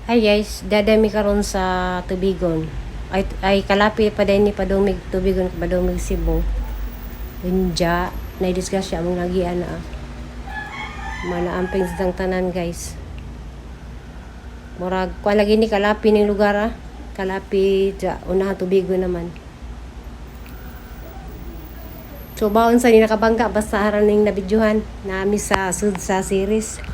Hi guys, dadami karon sa Tubigon. Ay kalapi pa din ni Padumig Tubigon, Padumig Cebu. Unja, na-discuss siya among nagian na. Manaamping sa tanan, guys. Murag kuan lagi ni kalapi ning lugar ah. Kalapi ja unahan Tubigon naman. So baon sa ni nakabangga basta aran ning nabidyohan nami sa sud sa series.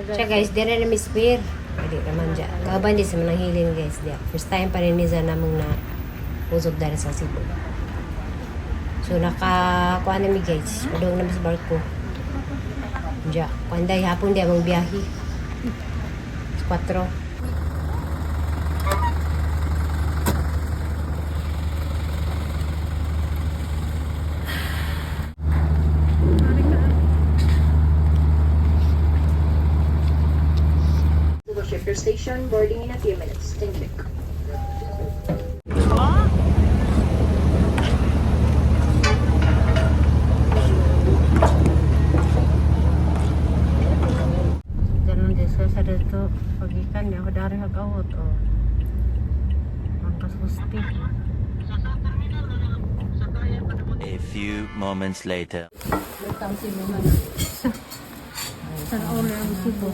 Siya guys, di na na square. Pwede naman dyan. Kauban di sa manang hilin, guys. Di. First time pa rin ni Zana namang na usog dahil sa Cebu. So naka, kuha na mi, guys. Padung na mi sa barko. Diya. Kuha day, hapon di among biyahe. 4. We will shift your station, boarding in a few minutes. Thank you. Ganun din sa dito. Pagikan, di ako dari hagawot. Oh. Ang kasusti. A few moments later. Sa owner ang Cebu.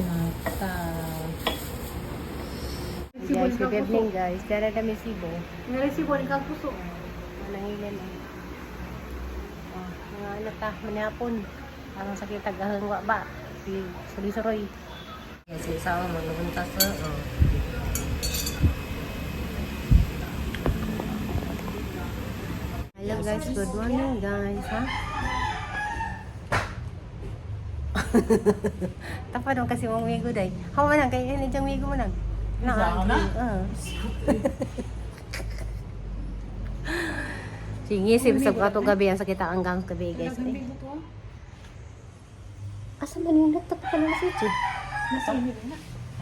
Guys, good evening, guys. Dara kami Cebu. Naresibo ni kang puso. Manangilin eh. Oh, mga ano ta, manihapon. Parang sakit tagahang wa ba. Si Suroy. Yes, isa ako maglubuntas sa. Oh. Hello guys, good morning guys, ha? Tapa dong kasi mong migo day. How man lang kay ini jang migo mo lang. Na. na? Oo. Sige, sib sa ato gabi ang sakit ang gang gabi, guys. Ay. Asa man yung nagtapa ka ng switch eh?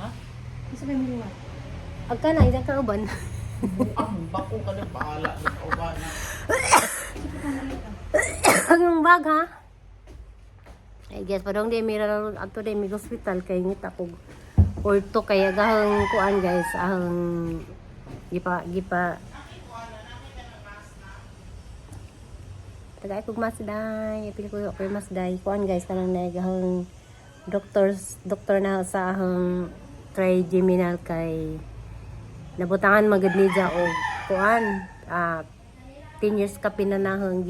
Ha? Isa may miliwa. Agka na, isang kauban. Ang bako ka na bahala ng kauban. Ang bag ha. Ay guys, padong di mira ato di mi hospital kay ngita kog orto kay agahang kuan, guys, ang gipa gipa Tagay kog masday, apil ko ko masday kuan, guys, kanang nagahang doctors doktor na sa ahang trigeminal kay nabutangan magud ni ja og kuan 10 years ka pinanahang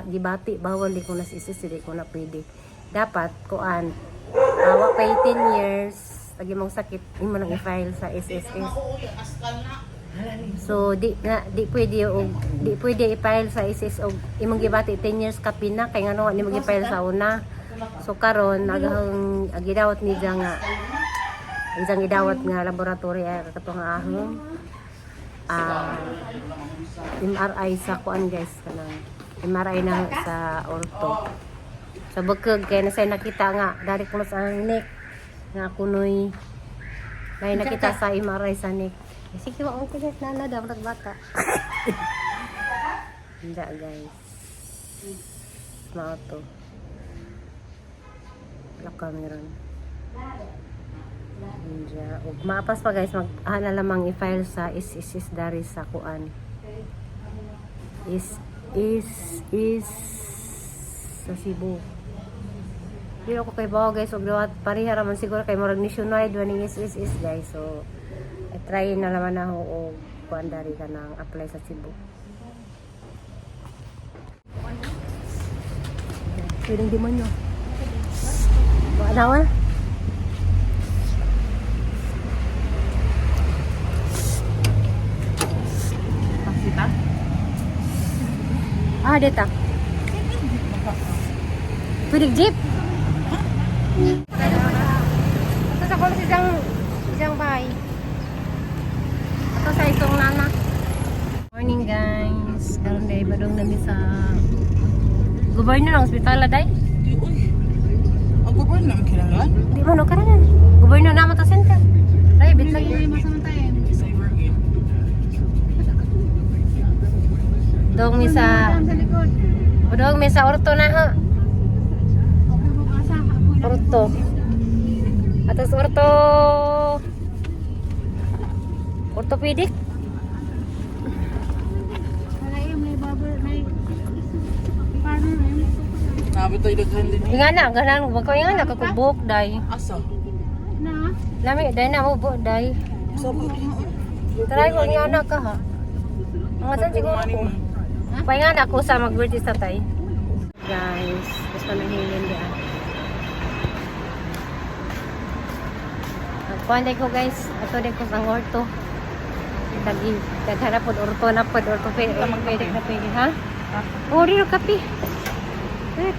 gibati bawal di ko na sisisi, di ko na pwede dapat kuan wa pay 10 years lagi mong sakit imo nang i-file sa SSS. So di na di pwede og di pwede i-file sa SS og imong gibati 10 years ka pina kay ngano ni mo gi-file sa una. So karon agahang agidawat ni ja nga isang gidawat nga laboratory ay kato nga ahong MRI sa kuan, guys, kanang MRI na sa ortho sa bukog kay na say nakita nga dari ko sa ang neck nga kunoy may nakita sa MRI sa neck. Sige wa ko guys nana daw nagbata. Hindi, guys. Mao to. Wala meron. Hindi. Ug maapas pa, guys, mag ana lamang i-file sa is dari sa kuan. Is sa Cebu. Di ako kay bawo, guys, ug dawat pareha ra man siguro kay murag nationwide waning is, guys. So I try na naman ako og kuan dari ka nang apply sa Cebu. Pwedeng demonyo. Wala wa? Taxi Ah, dito. Pwede jeep? Ito sa kulo isang isang bahay. Ito sa isang nana. Morning, guys. Karon day badong nami sa Governor ang ospital day. Di, uy. Ang gobyerno naman kailangan. Di ba no karon. Gobyerno na mo ta center. Private lagi. Cybergate. Dong mi sa Dong mi sa orto na ha. Orto. Atos orto. Orthopedic. Nabi tayo daghan din. Nga na, ganan ba ko nga na kakubok day. Asa? Lami day na mo day. Sa ba? Try ko nga na ka ha. Mga saan siguro ko. Pahinga na ako sa mag-birthday sa tay. Guys, gusto na hingin di ah. Kuan ko guys, ato day ko sang orto. Tagi daghan pod orto na pod orto pe pwede na pwede ha. Oh, dito kape. Eh.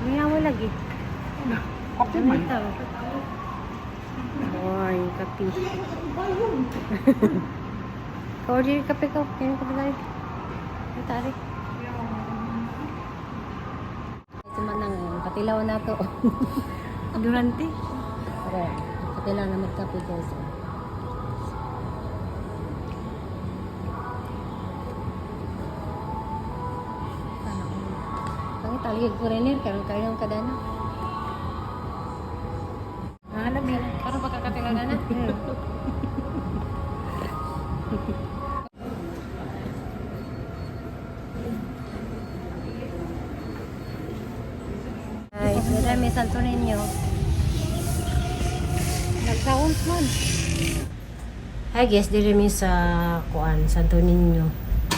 Miyaw lagi. Kape man. Boy, kape. Kau diri kape ko. Kaya kape tayo. Ay, tari. Ito man ang katilaw na to. Durante. Okay, katilaw na magkape guys. Ang italigid ko rin karon kayo ang kadana. Hanap niya. Karon pagkakatilaw na na. Guys, madami Santo Niño. Nagkaon man. Hi guys, diri mi sa kuan Santo Niño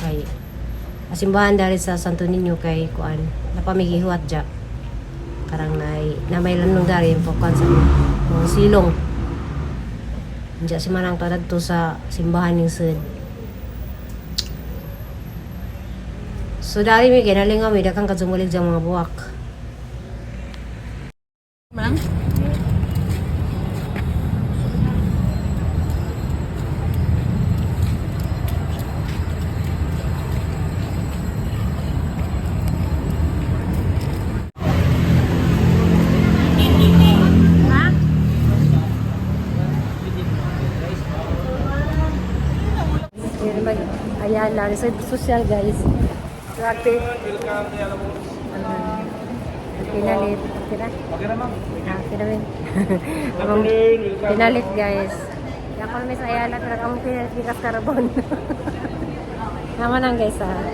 kay asimbahan diri sa Santo Niño kay kuan napamigihuat ja. Karang nay na may lanong dari po kuan sa mga silong. Diya si Manang to sa simbahan ning Sud. So dari mi ginalingaw mi daghang kadzumulig sa mga buwak. Manang? Yun ba? Ayala, resort social guys. Grabe. Pinalit. Okay na? Okay na ma'am. Ah, okay na rin. Among pinalit guys. Kaya kami sa Ayala, pero among pinalit gikas carbon. Tama nang guys ah.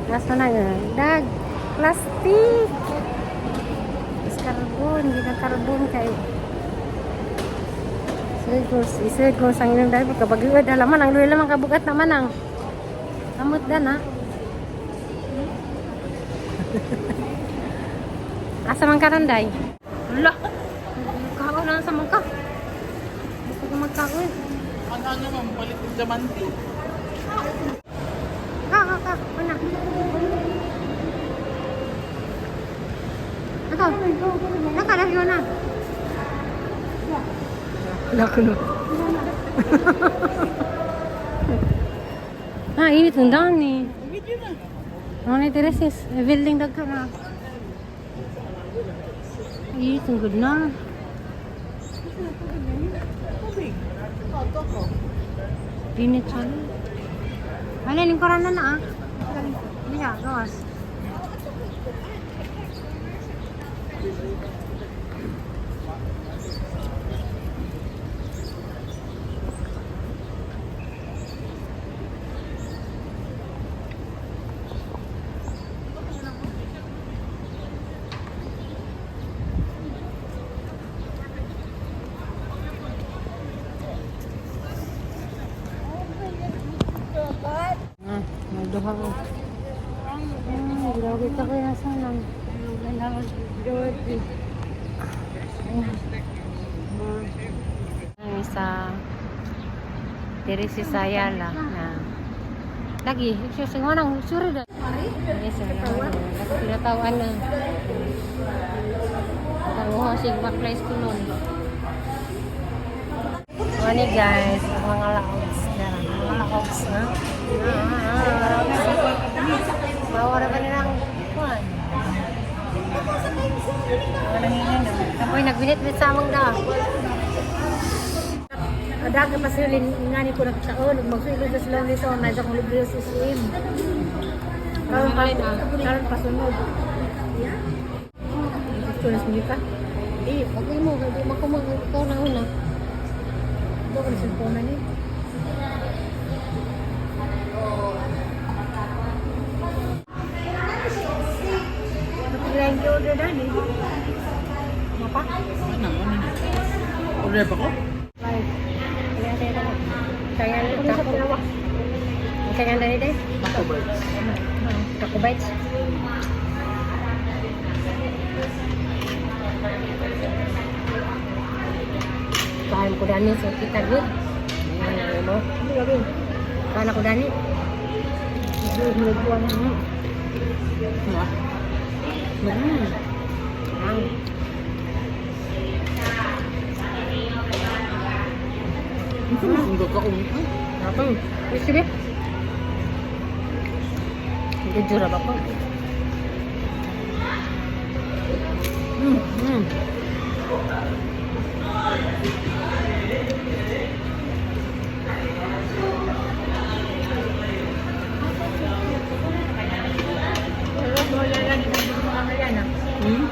Last na nga. Dag! Plastic! Is carbon, hindi na carbon kay. Isod ko, isod ko sa inyong dahil pagkabagyo, dalaman ang luwi lamang kabugat naman ang. Amot dan ah. Asa man karanday? Wala. Kaon na sa man ka. Gusto ko magkaon. Ang ano ma'am, palit ng diamante. Ka, ka, ka. Una. Ako. Naka, lagi na. Wala ko no. Ah, init ng daan eh. Video na. Ano na teresis? Building dagko na. Init ang good na. Tubig. Toto ko. Init siya. Ano, lingkuran na na ah. Hindi siya, gawas. Ah, nagduha ko. Ah, grabe ka kaya sa lang. Ay, sa Teresa Sayala na lagi siya sa nang sure da. Yes, sir. Pinatawan na. Tawo sig backlight ko nun. Mani guys, ang mga laogs na. Mga laogs na. Ah, Bawara ba nilang kuan? Walang ingay no. Kapoy nagbinit-bit sa among da. Adaga pa sila ngani ko nagtaon ug magsuilo sa sila nito na sa kong libre sa SM. Karon pa karon pasunod. Gusto na ka? Di, pag mo, di mo ko mag ikaw na una. Ito ko na cellphone ni. Napaglaing ka order dani. Mapa? Ano, ano na? Order ba ko? Five. Kaya tayo na. Kaya Ano sa tako. dalawa? Kaya dali dai. Taco bites. Taco bites. Kain ko dani so kita good. Ano mo? Ano gawin? Kain ako dani. Nagbuwan na. Ano? Ang Ito na kung gagawin. Ako, sige. Jujur ba ko? Pero wala lang yung mga ngayon ah. Hmm?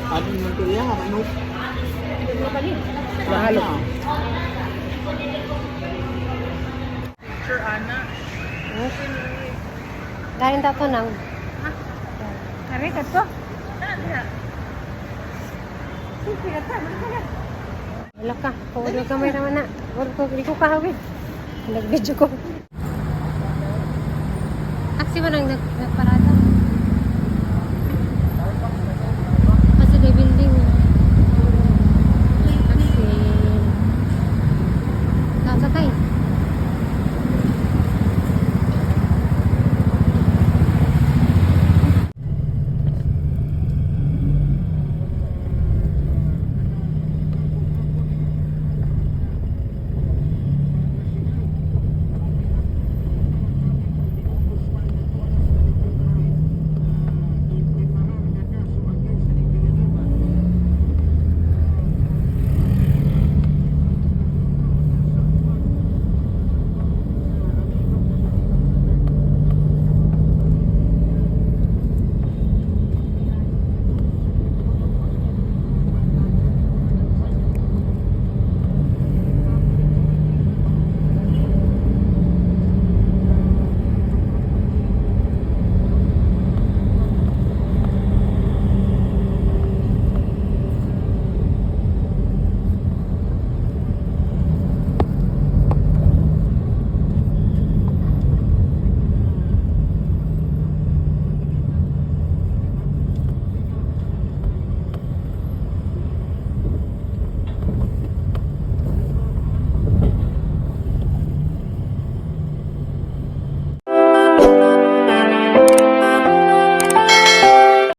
Ano naman ito yan? Ano? Hindi mo kali. Mahalo. Picture, Ana. Kain ta to nang. Are ka to? Sige ka ta, ka. Wala ka. Pagod ka may naman na. Wala ko, di ko kahawi. Nag-video ko. Taxi ba nang nag